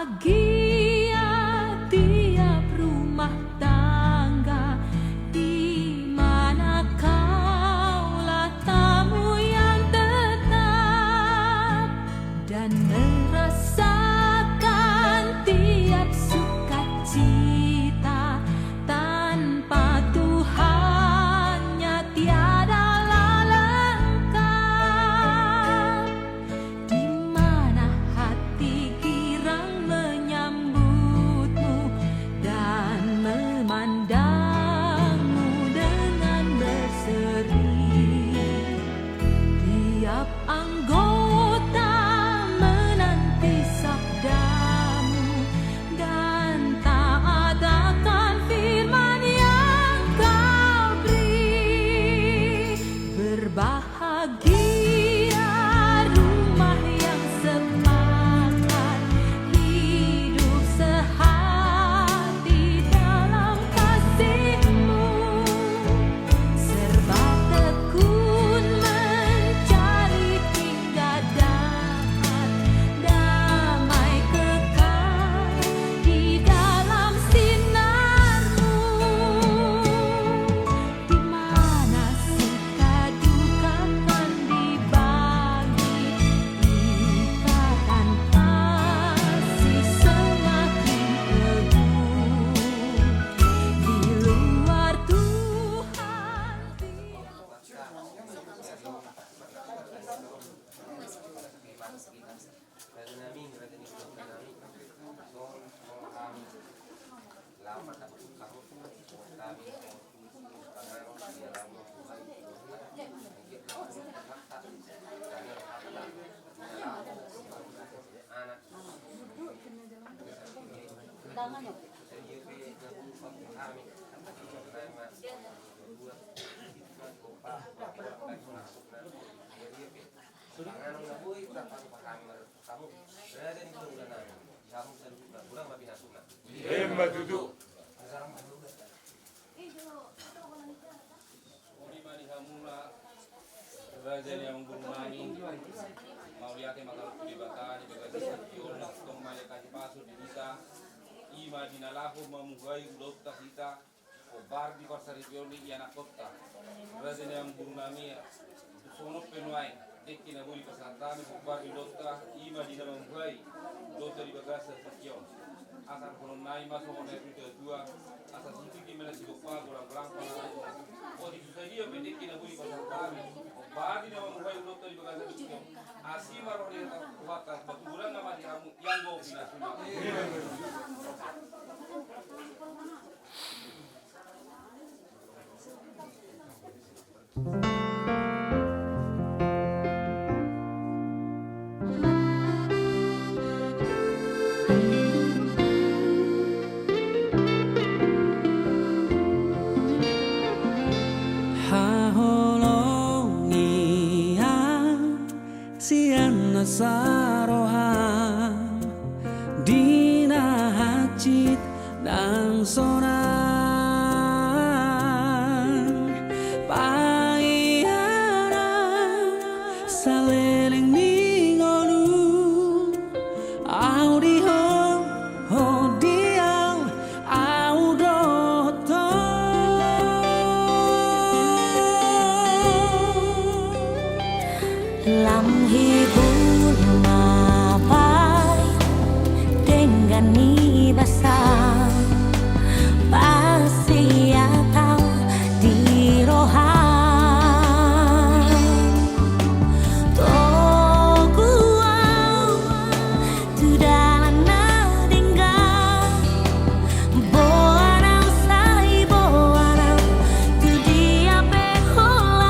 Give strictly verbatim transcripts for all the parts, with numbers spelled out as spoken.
Bahagia tiap rumah tangga di mana kaulah tamu yang tetap dan merasakan tiap sukacita. Tanpa Tuhannya tiadalah lengkap. Di mana hati girang menyambutmu dan memandangmu dengan berseri. Tiap anggota menanti sabdamu dan taat akan firman yang kau beri. Berbahagia rumah yang sepakat hidup sehati dalam kasihmu. Serba tekun mencari hingga dapat damai kekal di dalam sinarmu. Di mana suka duka kan dibagi, ikatan kasih semakin teguh. Di luar Tuhan, di Panganon na boi tarpatupa hami marhite hamu, raja ni hulahula nami, di hamu saluhutna, godang ma pinasuna. Emma tutu. Uli ma di hamuna, raja ni amangboru nami, mauliate ma hami tu Debata di bagasan tingki on, tong ma dikasih pasu di hita, i ma di na laho mamuhai ulaonta hita, hombar di parsaripeon ni ianakkonta. Raja ni amangboru nami, songon on pe nuaeng, dengke na boi dipasahat hami hombar di ulaonta, i ma di na mamuhai ulaonta di bagasan tingki on. Asa dohonon nami ma songon na nidok ni natuatua, asa sititi ma na sigompa, golang-golang pangarahutna. Otik tu sadia pe dengke na boi dipasahat hami hombar di na mamuhai ulaonta di bagasan tingki on, asi ma roha ni Tuhanta, patuduhon ma di hamu, ianggo pinasuna. Haholongian sian na saroha di na hansit nang sonang. Paiana saleleng ni ngolu, au di ho, ho di au, au dohot ho. Lam hibul ma baen denggan ni basa, basa siatau di roha. Togu au tu dalan na denggan, boan au sai boan au tu dia pe holan.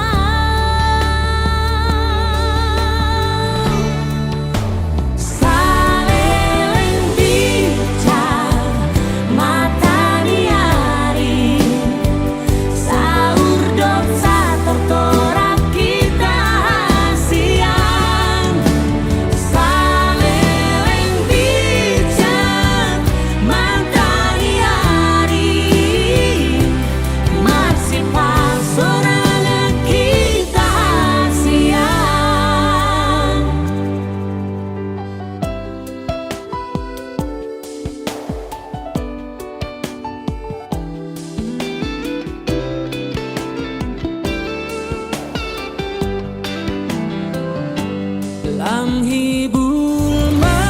Panghibul ma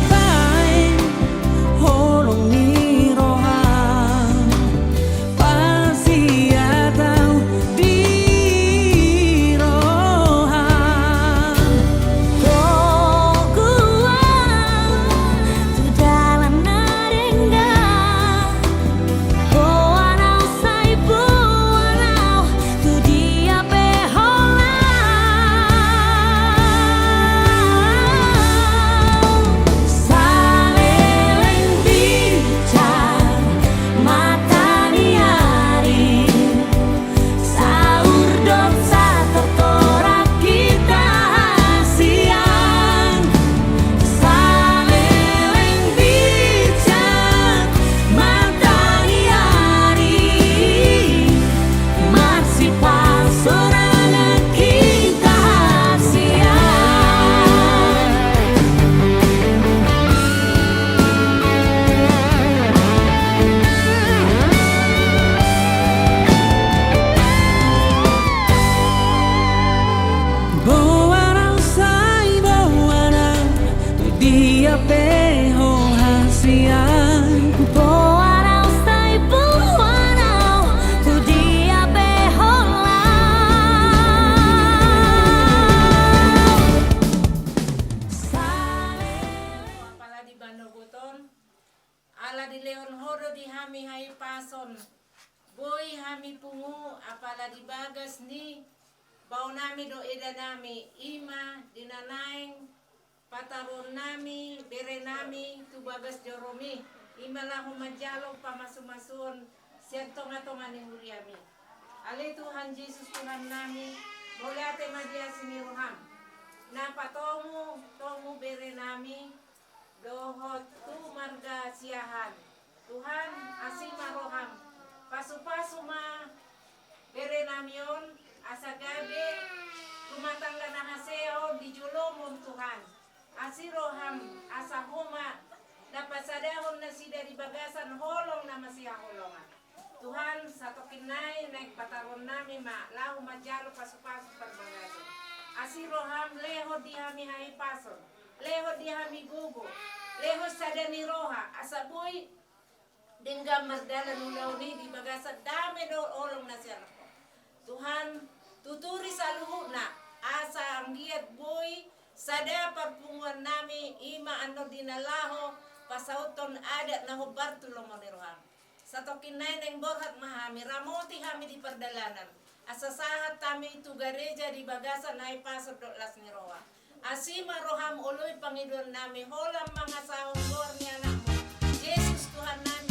baen holong ni roham, pasiat ahu di roham. Togu ahu tu dalan na denggan, boan ahu sai boan ahu tu dia pe holan. Saleleng bicar mata ni ari, saurdot satortorat hita hasian. Saleleng bicar mata ni ari, masipasorangan hita hasian. Boan ahu sai boan ahu tu dia pe ho hasian. Boan ahu sai boan ahu tu dia pe holan. Apala di banogot on, ala dilehon Ho do di hami hahipason. Boi hami pungu, apala di bagas ni baonami dohot edanami, i ma di na naeng pataruonnami berenami tu bagas joromi, i ma laho manjalo pamasumasuon sian tongatonga ni huriami. Ale Tuhan Jesus Tuhannami, mauliate ma di asi ni roham, na patomutomu berenami dohot tu marga Siahaan. Tuhan, asi ma roham, pasupasu ma berenami on, asa gabe rumah tangga na hasea on di jolom on, Tuhan. Asi roham, asa Ho ma na pasadahon nasida di bagasan holong na masihaholongan. Tuhan, satongkin nai naeng pataruonnami ma laho manjalo pasupasu parbagason. Asi roham, lehon di hami hahipason, lehon di hami gogo, lehon sada ni roha, asa boi denggan mardalan ulaon i di bagasan dame dohot holong na sian Ho. Tuhan, tuturi saluhutna, asa anggiat boi sada parpunguannami, i ma annon di na laho pasauthon adat na hombar tu lomo ni roham. Satongkin nai naeng borhat ma hami, ramoti hami di pardalanan, asa sahat hami tu gareja di bagasan hahipason dohot las ni roha. Asi ma roham, oloi pangidoannami, holan mangasahon goar ni Anakmu Jesus Tuhannami.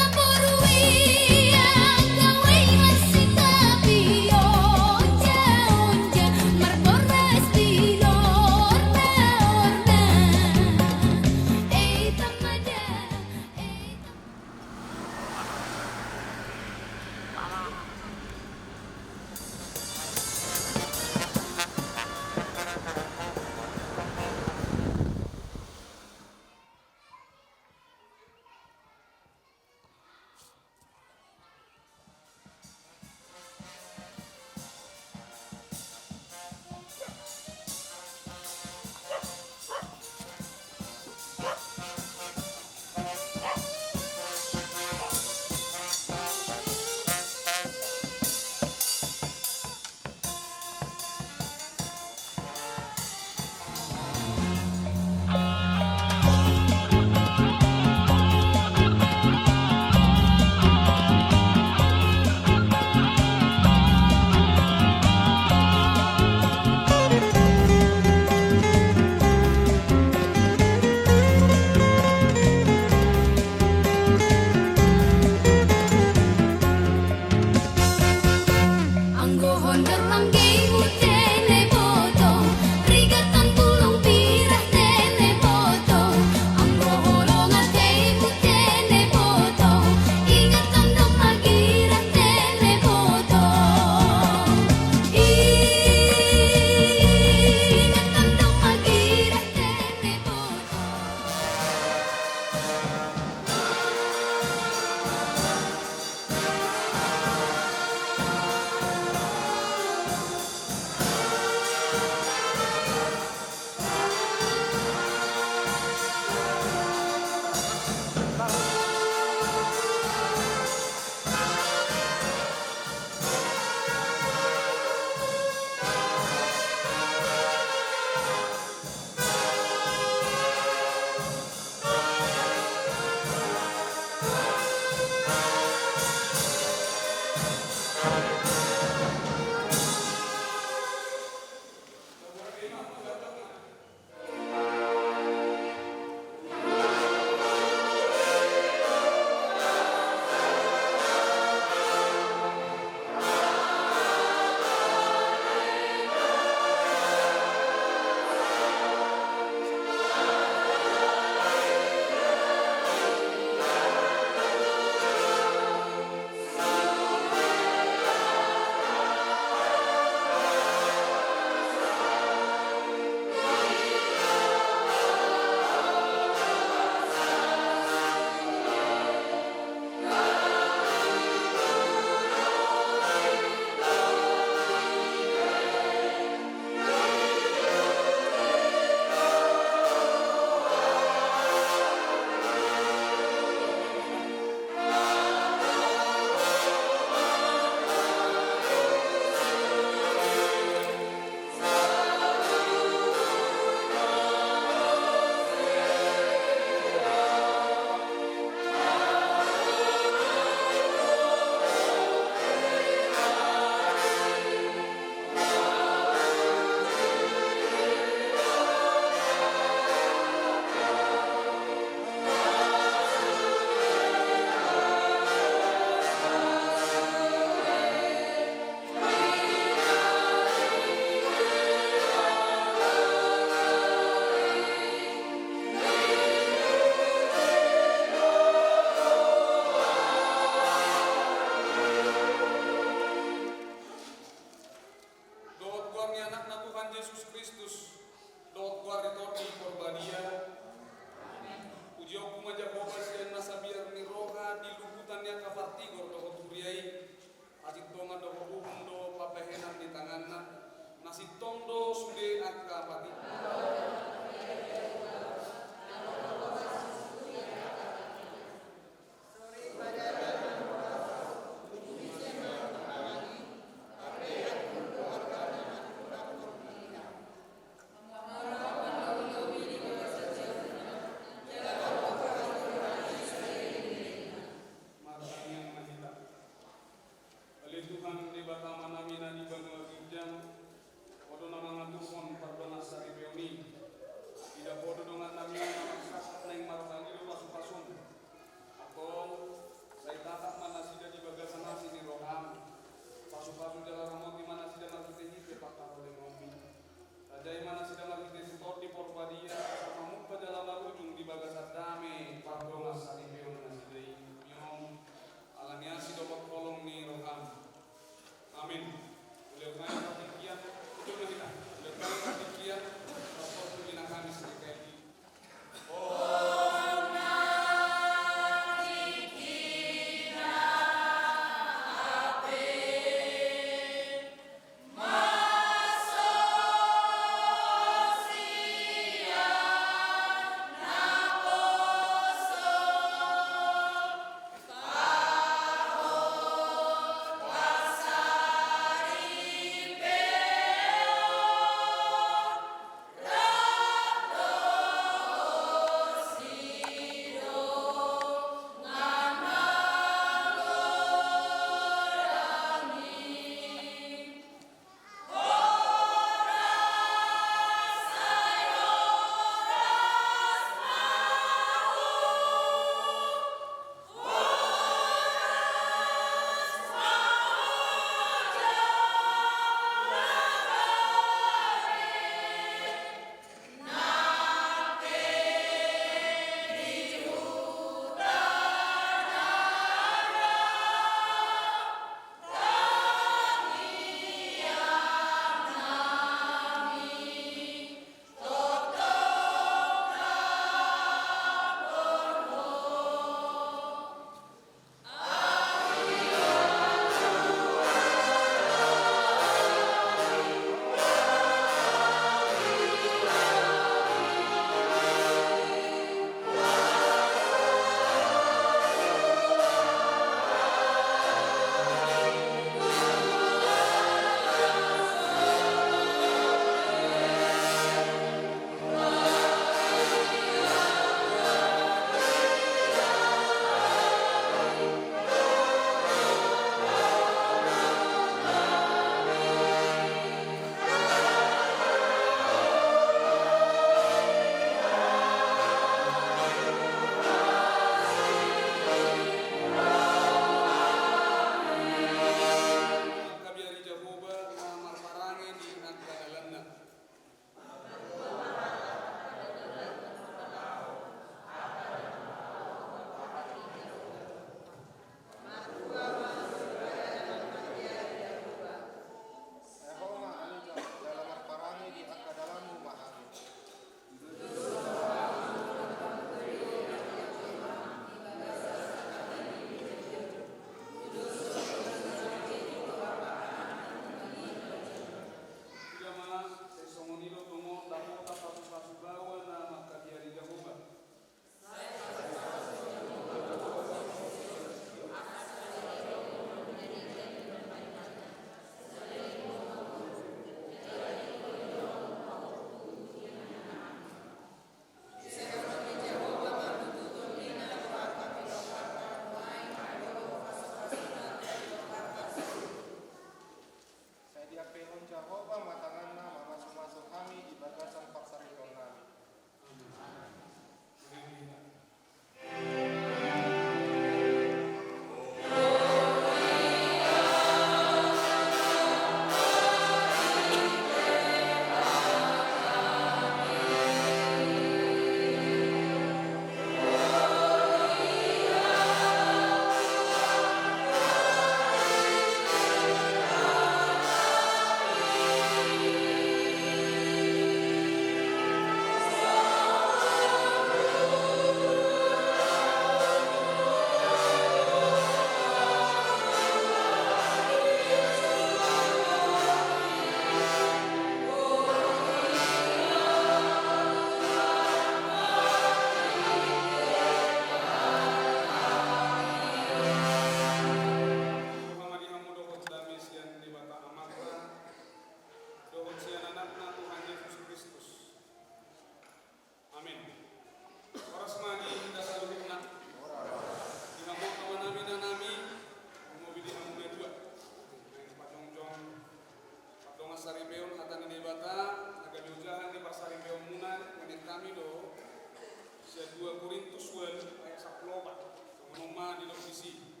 Korintus ualu ayat sampulu opat. Songon on ma didok disi.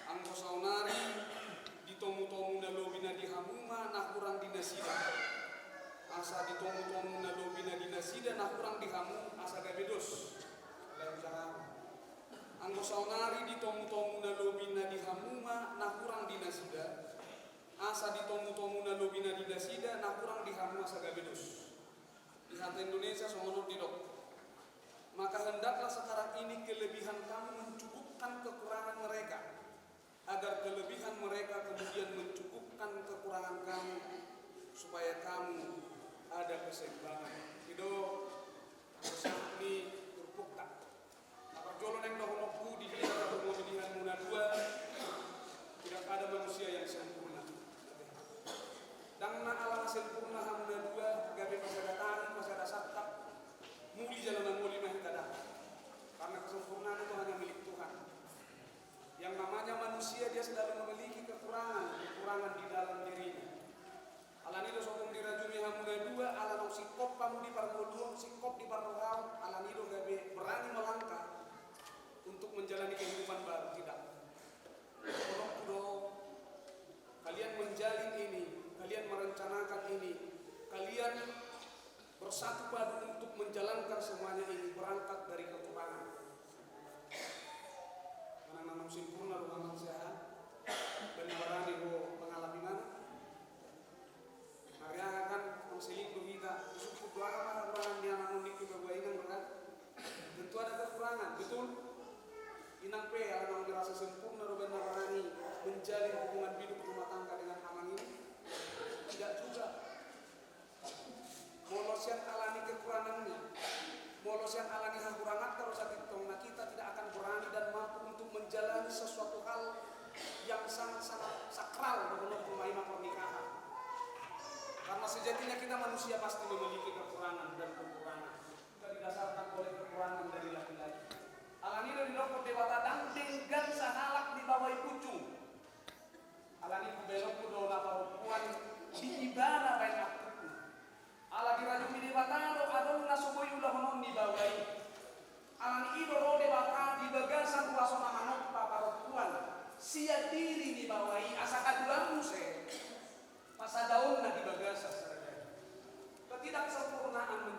Anggo saonari ditomutomu na lobi na di hamu ma na hurang di nasida. Asa ditomutomu na lobi na di nasida na hurang di hamu asa gabe dos. Lain cara. Anggo saonari ditomutomu na lobi na di hamu ma na hurang di nasida. Asa ditomutomu na lobi na di nasida na hurang di hamu asa gabe dos. Di hata Indonesia songon on didok. Maka hendaklah sekarang ini kelebihan kamu mencukupkan kekurangan mereka, agar kelebihan mereka kemudian mencukupkan kekurangan kamu, supaya kamu ada keseimbangan. I do sahat ni turpukta. Na parjolo naeng dohononku di hita na parpamilihanmuna dua, tidak ada manusia yang sempurna. Ndang na ala na sempurna hamuna dua gabe pasada tangi, pasada sangkap, muli jala mangoli ma hita, ndang. Karena kesempurnaan itu hanya milik Tuhan. Yang namanya manusia, dia selalu memiliki kekurangan, kekurangan di dalam dirinya. Alani do sotung dirajumi hamuna dua, ala naung singkop hamu di parngoluon, singkop di parrohaon, alani do gabe berani melangkah untuk menjalani kehidupan baru, tidak. Dohononku do, kalian menjalin ini, kalian merencanakan ini, kalian bersatu padu untuk menjalankan semuanya ini berangkat dari kekurangan. Manang na naung sempurna do manang siaha, baen na barani ho mangalap imana. Mariaha kan, manang selingkuh hita, disungkun do aha ma kekurangan ni anak on, ningku, baen inang do kan. Tentu ada kekurangan, betul? Inang pe ala naung merasa sempurna do baen na barani menjalin hubungan hidup rumah tangga dengan amang ini? Tidak juga. Molo sian alani kekurangannya, molo sian alani hahuranganta do satintongna, kita tidak akan berani dan mampu untuk menjalani sesuatu hal yang sangat-sangat sakral, dohononku ma i ma pernikahan. Karena sejatinya kita manusia pasti memiliki kekurangan dan kekurangan. Juga didasarkan oleh kekurangan dari laki-laki. Alani do didok Debata, ndang denggan sahalak dibawai punjung. Alani hubaen on do na parompuan di ibana baen angkupna. Ala dirajumi Debata do adong na so boi ulahonon ni baoa i. Alani i do ro Debata di bagasan huaso na manompa parompuan sian diri ni baoa i asa haduan muse pasadaonna di bagasan sadari. Ketidaksempurnaan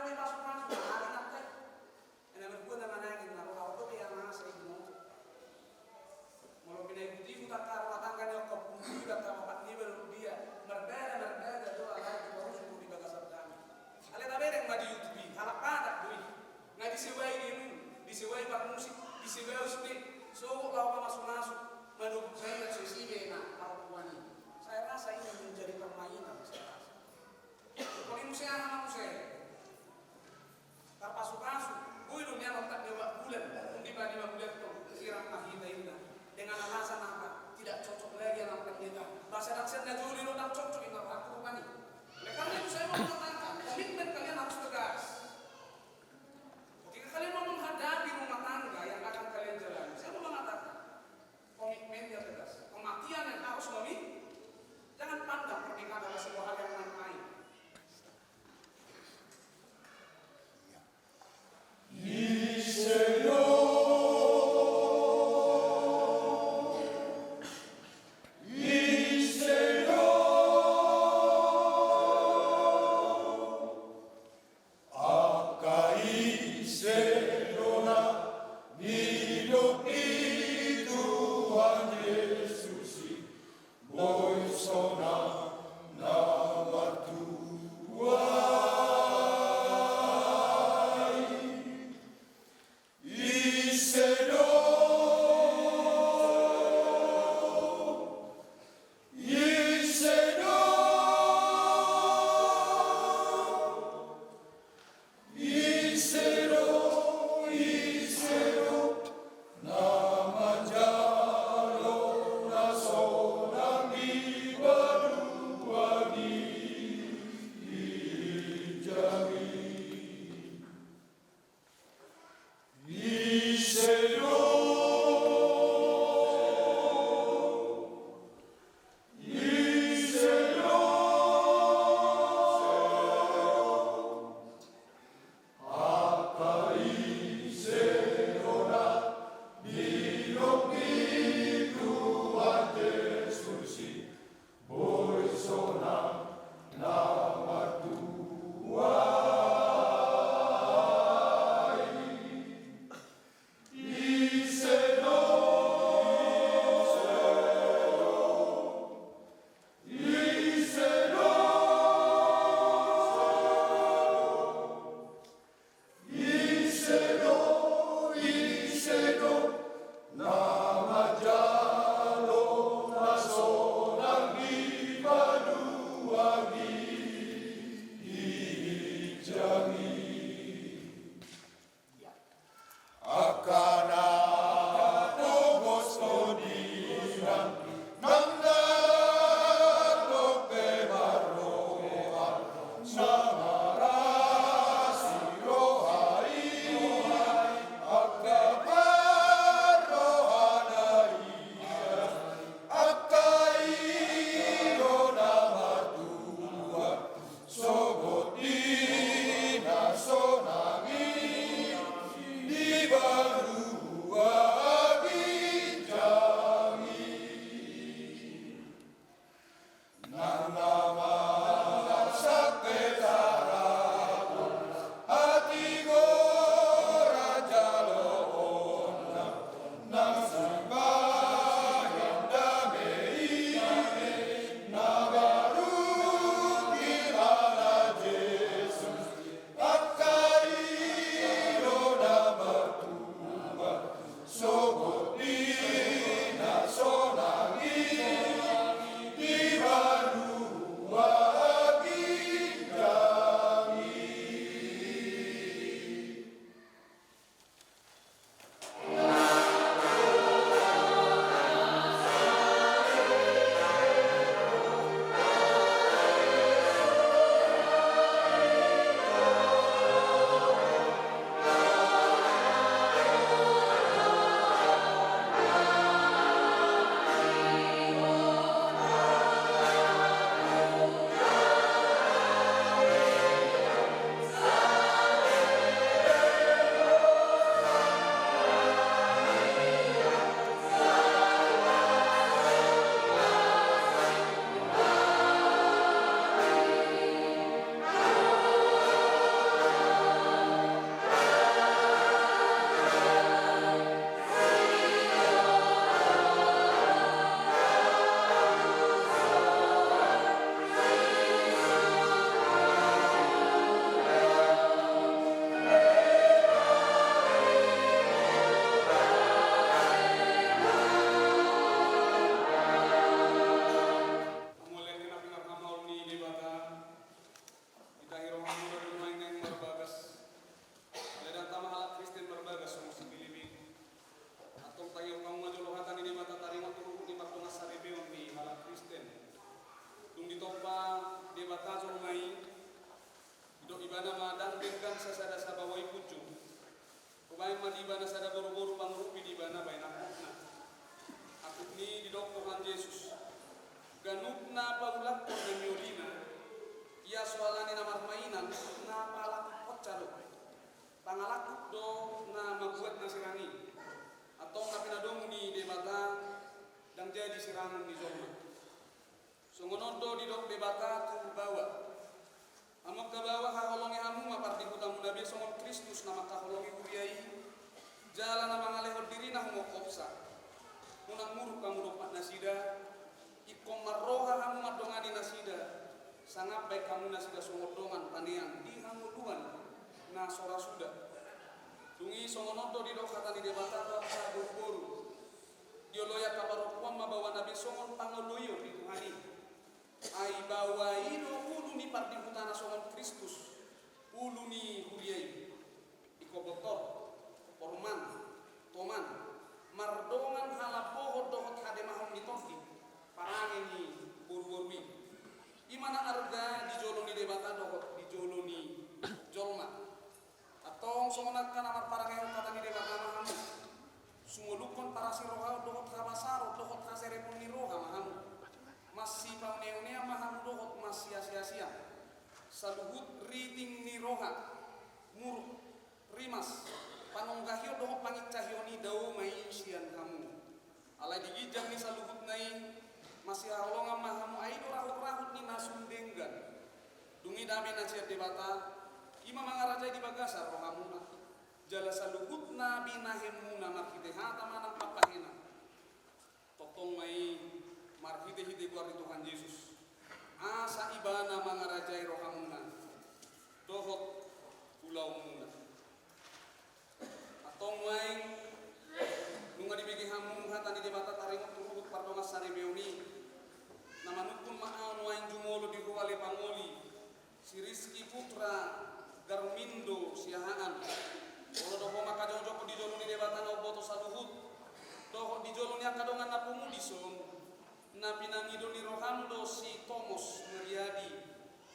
Pasu-pasu, na ari nangkin. Ena merguna manangin na roha oto pe ia masa i mo. Molo pinaihut-ihut angka rumah tangga ni angka pungki, angka bapak niba dohot dia. Marbada, marbada do alai diparujuk do di bagasan dame. Alai tabereng ma di YouTube i, halak Batak do i. Nga disebai game, disebai parmusik, disebai sude. So laho mamasu-masu. Manungkun saya susi be na parompuan i. Saya rasa ini menjadi permainan, saya rasa. Pokokna muse aha ma muse. Tarpasu-pasu, boi do nian opat ni opat bulan, dung di panima bulan tong, sirang ma hita inna. Dengan alasan apa? Tidak cocok lagi anak pendeta. Bahasa daksana joli do, ndang cocok inna rohangku rupani. Oleh karena itu saya mau mengatakan, komitmen kalian harus tegas. Ketika kalian mau menghadapi rumah tangga yang akan kalian jalani, saya mau mengatakan, komitmen yang tegas. Kematian yang harus memi-, jangan pandang pernikahan adalah sebuah hal yang main-main. Angka ise do na nidok ni Tuhan Jesus i, boi sonang na martua i. Ise do, ise do, ise do, ise do na manjalo na sonang di banua ginjang i. Ise do, ise do, angka ise do na nidok ni Tuhan Jesus i, boi sonang na martua i. Ise do, ise do, ise do, ise do na manjalo na sonang di banua ginjang i. Angka na togos do di nang Debata jolma i, didok ibana ma ndang denggan sasada sabawa i punjung. Hubaen ma di ibana sada boruboru pangurupi di ibana baen angkupna. Angkup ni i didok Tuhan Jesus. Ganup na paulakkon na miolina, ia so alani na marmainan, na palakupkonsa do. Pangalangkup do na mambuat na sirang i. Antong na pinadomu ni Debata ndang jadi sirangon ni jolma. Songon on do didok Debata tu baoa. Hamu angka baoa, haholongi hamu ma pardihutamuna be songon Kristus na mangkaholongi huria i, jala na mangalehon dirina humongkopsa. Unang muruk hamu dompak nasida, ingkon marroha hamu mandongani nasida, sangap baen hamu nasida songon dongan panean di hangoluan na so ra suda. Dung i songon on do didok hata ni Debata tu angka boruboru. Dioloi angka parompuan ma baoana be songon pangoloion di Tuhan i. Ai baoa i do ulu ni pardihutana songon Kristus, ulu ni huria i. Ingkon botor, porman, toman, mardongan halambohon dohot hademahon ni tondi, parange ni boruboru i. I ma na arga di jolo ni Debata dohot di jolo ni jolma. Antong songon angka na marparangehon hata ni Debata ma hamu. Sumolukkon parasirohaon dohot habasaron dohot haserepon ni roha ma hamu. Masipauneaunean ma hamu dohot masiasiasian. Saluhut riting ni roha, muruk, rimas, panonggahion dohot pangincahion i dao ma i sian hamu. Alai di ginjang ni saluhutna i, masihaholongan ma hamu, ai do rahutrahut ni na sun denggan. Dung i dame na sian Debata, i ma mangarajai di bagasan rohamuna. Jala saluhut na binahenmuna marhite hata manang pambahenan, tongtong ma i marhitehite goar ni Tuhan Jesus. Asa ibana mangarajai rohamuna dohot ulaonmuna. Antong nuaeng, nunga dibege hamu hata ni Debata taringot tu ruhut pardongansaripeon i. Na manungkun ma ahu nuaeng jumolo di hualai pangoli, si Rizky Putra Garmindo Siahaan. Olo do ho mangkajongjongkon di jolo ni Debata na umboto saluhut, dohot di jolo ni angka dongan na pungu dison. Na pinangido ni roham do si Tomos Meriadi,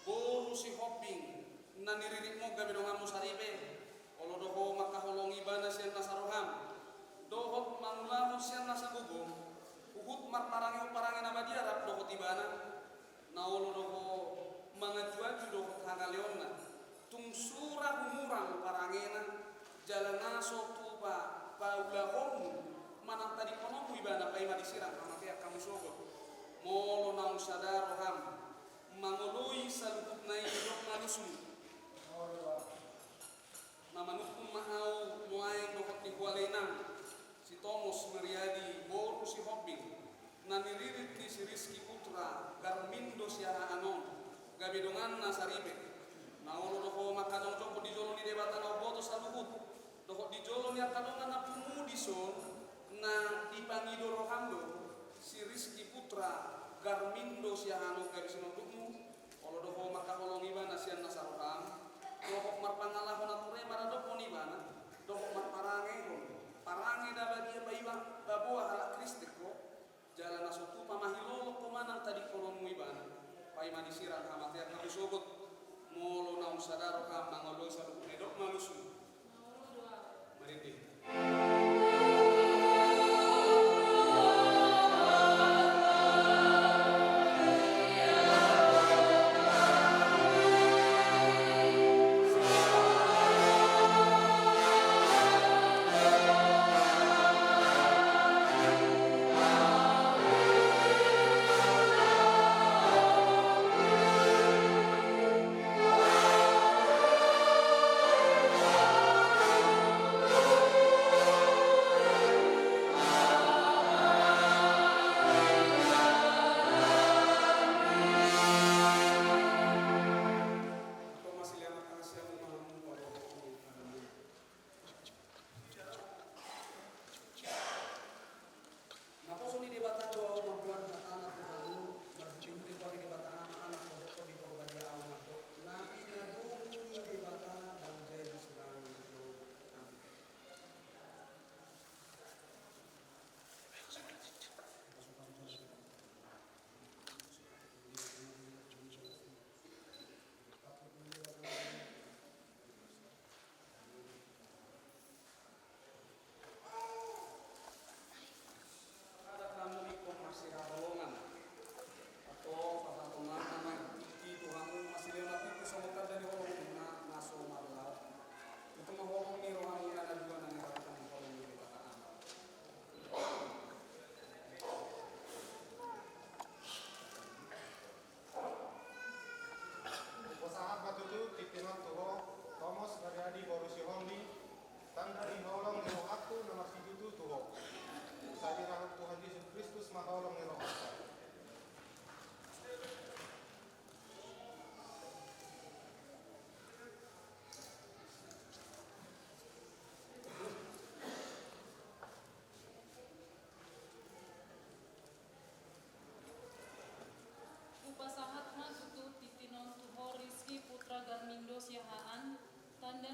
boru Sihombing, na niriritmu gabe donganmu saripe. Olo do ho mangkaholongi ibana sian nasa roham, dohot mangulahon sian nasa gogo, huhut marparangehon parange na badia rap dohot ibana. Na olo do ho manganjuanju dohot hangaleonna. Tung sura humurang parangena, jala na so tupa paulahonmu manang tadingkononmu ibana, paima disirang hamatean hamu sogot. Molo naung sada roham mangoloi saluhutna i, didok ma lusum. Na manungkun ma ahu nuaeng dohot di hualai inang, si Tomos Meriadi boru Sihombing, na niririt ni si Rizky Putra Garmindo Siahaan on, gabe donganna saripe. Na olo do ho mangkajongjongkon di jolo ni Debata na umboto saluhut, dohot di jolo ni angka dongan na pungu dison. Na dipangido roham do si Rizky Putra Garmindo Siahaan on gabe sinondukmu. Olo do ho mangkaholongi ibana sian nasa roham, dohot marpangalaho na ture maradophon ibana, dohot marparangehon parange na badia, paima paboa halak Kristen ho, jala na so tupa mahilolong ho manang tadingkononmu ibana, paima disirang hamatean hamu sogot. Molo naung sada roham mangoloi saluhutna i, didok ma lusum. Marende.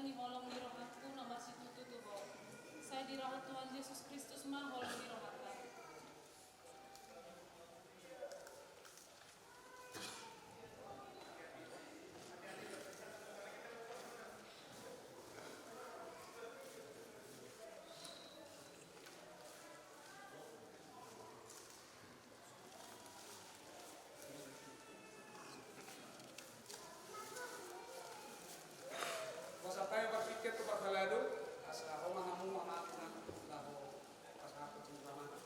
Ni holong ni rohangku na marsitutu tu Ho. Sai dirahut Tuhan Jesus Kristus ma holong ni rohanta. Boasa hami marpingkir tu parhalado, asa ro ma hamu amang inang laho pasahathon sinur amanta.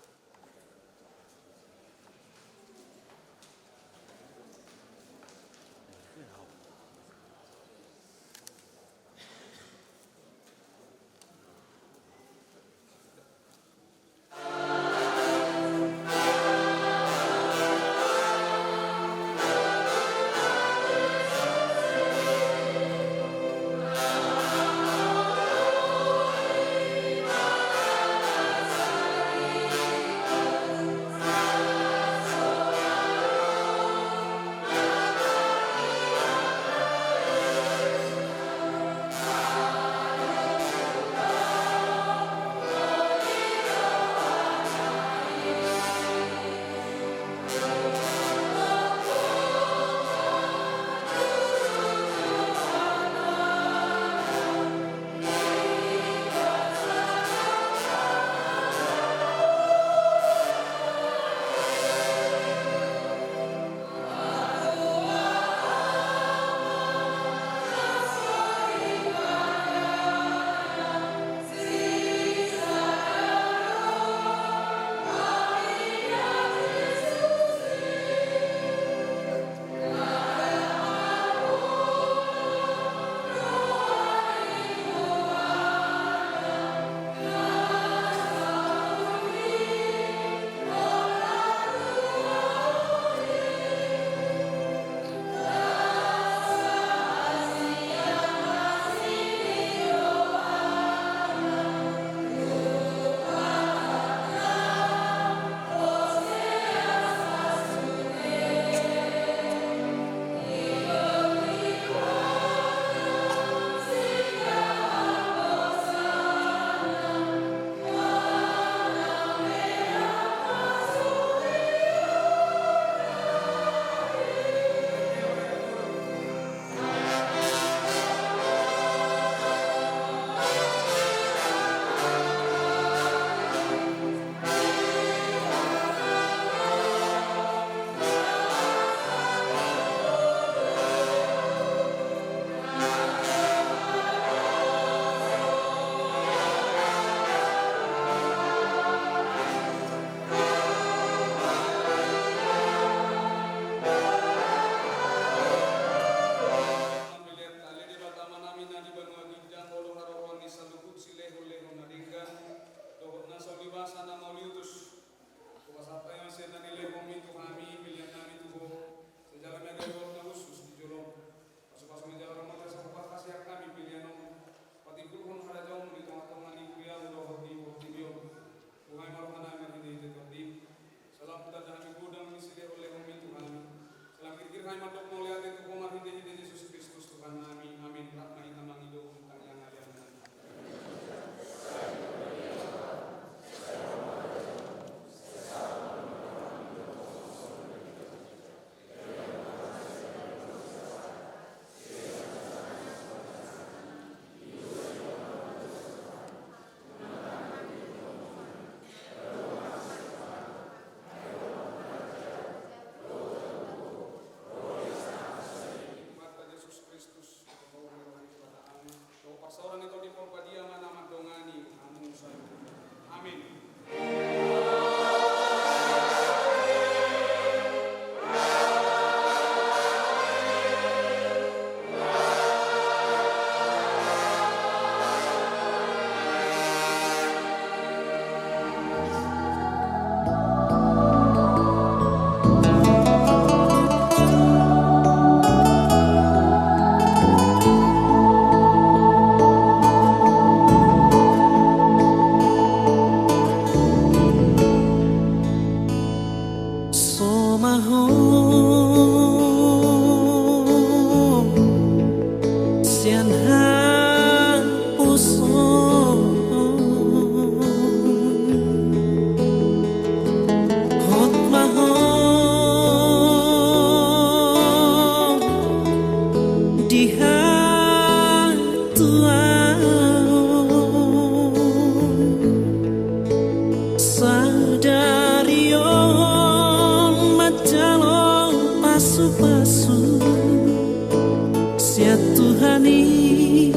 Tuhan i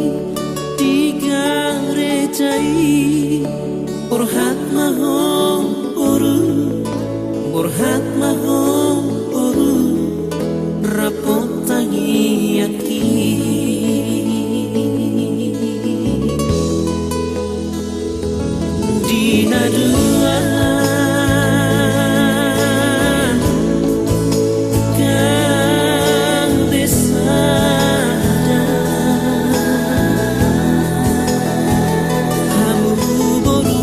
di gareja i, borhat ma ho boru, borhat ma ho boru, rap tangiangki. Di na dua, kang desa da, hamu boru,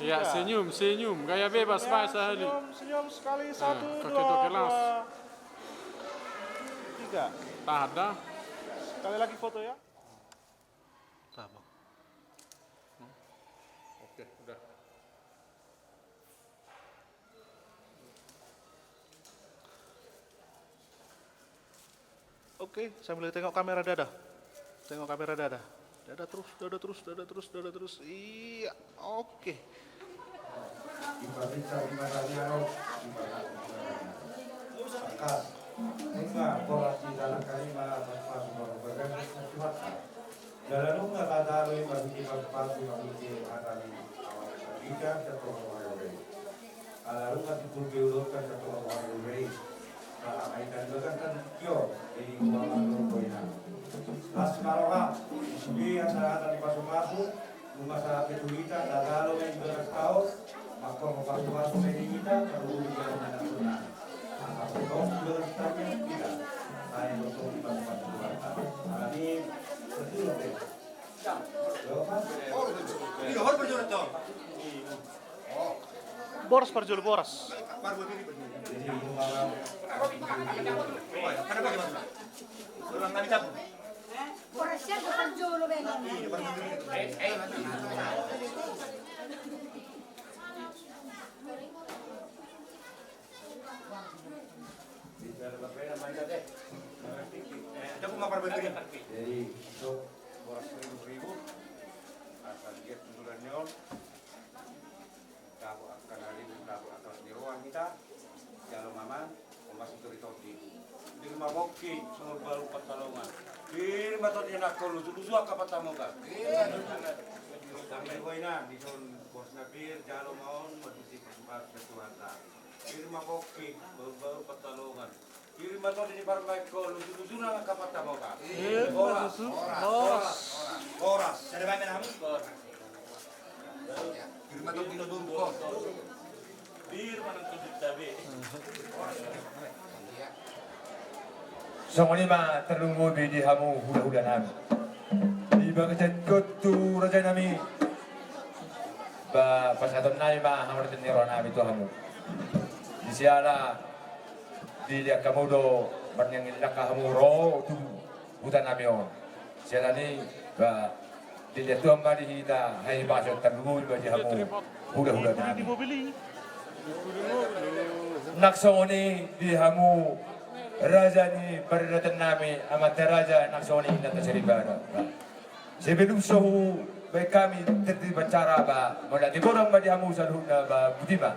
Ya, senyum, senyum. Gaya bebas, baik sahali. Senyum, senyum sekali. Satu, dua, dua, tiga. Tahan dah. Sekali lagi foto ya. Oke, udah. Oke, sambil tengok kamera dada. Tengok kamera dada. Dada terus, dada terus, dada terus, dada terus. Iya, oke. Dipasinta di mataniano, dipasinta di mataniano. Angka, nunga borat di dalan kalima, pas-pas baru bagas, pas-pas. Dalan nunga tatarui, pas-pas, pas-pas, pas-pas, hata ni, awan, bisa, bisa, pas-pas, pas-pas. Ala nunga simpul pe ulurkan satu orang dulu i. Nah, ai kan bagas kan, yo, jadi gua kan dulu poina. Las maroha, di sini asa ada di pasu-pasu, nunga sahat tu hita, na jalo ma di bagas tao, mangkorhon pasu-pasu ma di hita, tarlumobi di anak-anak. Asa potong di bagas tao hita. Sai potong di pasu-pasu hita. Alani, betul, oke. Yo, Pak. Iya, Pak, betul, betul. Boras parjolo, boras. Jadi, itu boras ribu-ribu. Asal dia tutulan neon. Tabo angka na ribu, tabo angka ni roha hita. Jalo ma amang, omas i tondi-tondi. Pir ma pongki, songon balu pansalongan. Pir ma tondi nangkin lusu-lusu angka pansamotan. Tapi di boina, dison boras na pir, jalo ma on, mardisi parsupasu Tuhanta. Pir ma pongki, balu-balu pansalongan. Pir ma tondi ni parumaenhon, lusu-lusu nang angka pansamotan. Pir ma lusu, boras. Boras. Sada baen hamu. Pir ma tondi ni borungkon. Pir ma nang tondi tabe. Songon i ma tarlumobi di hamu hula-hula nami. Di bagasan on tu raja nami. Ba, pasahaton nami ma hamu na tinodohon nami tu hamu. Di siala dilehon hamu do marniang langka hamu ro tu huta nami on. Siala ni, ba, dilehon Tuhan ma di hita hahipason, tarlumobi ma di hamu hula-hula nami. Nang songon i di hamu raja ni paradaton nami, amanta raja, nang songon i inanta soripada. Sebelum so hubaen hami tertib acara, ba, mauliate godang ma di hamu saluhutna, ba, botima.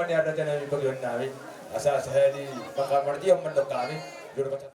Ni raja nami, pagian nami, asa sahali mangkamartian mandok hami.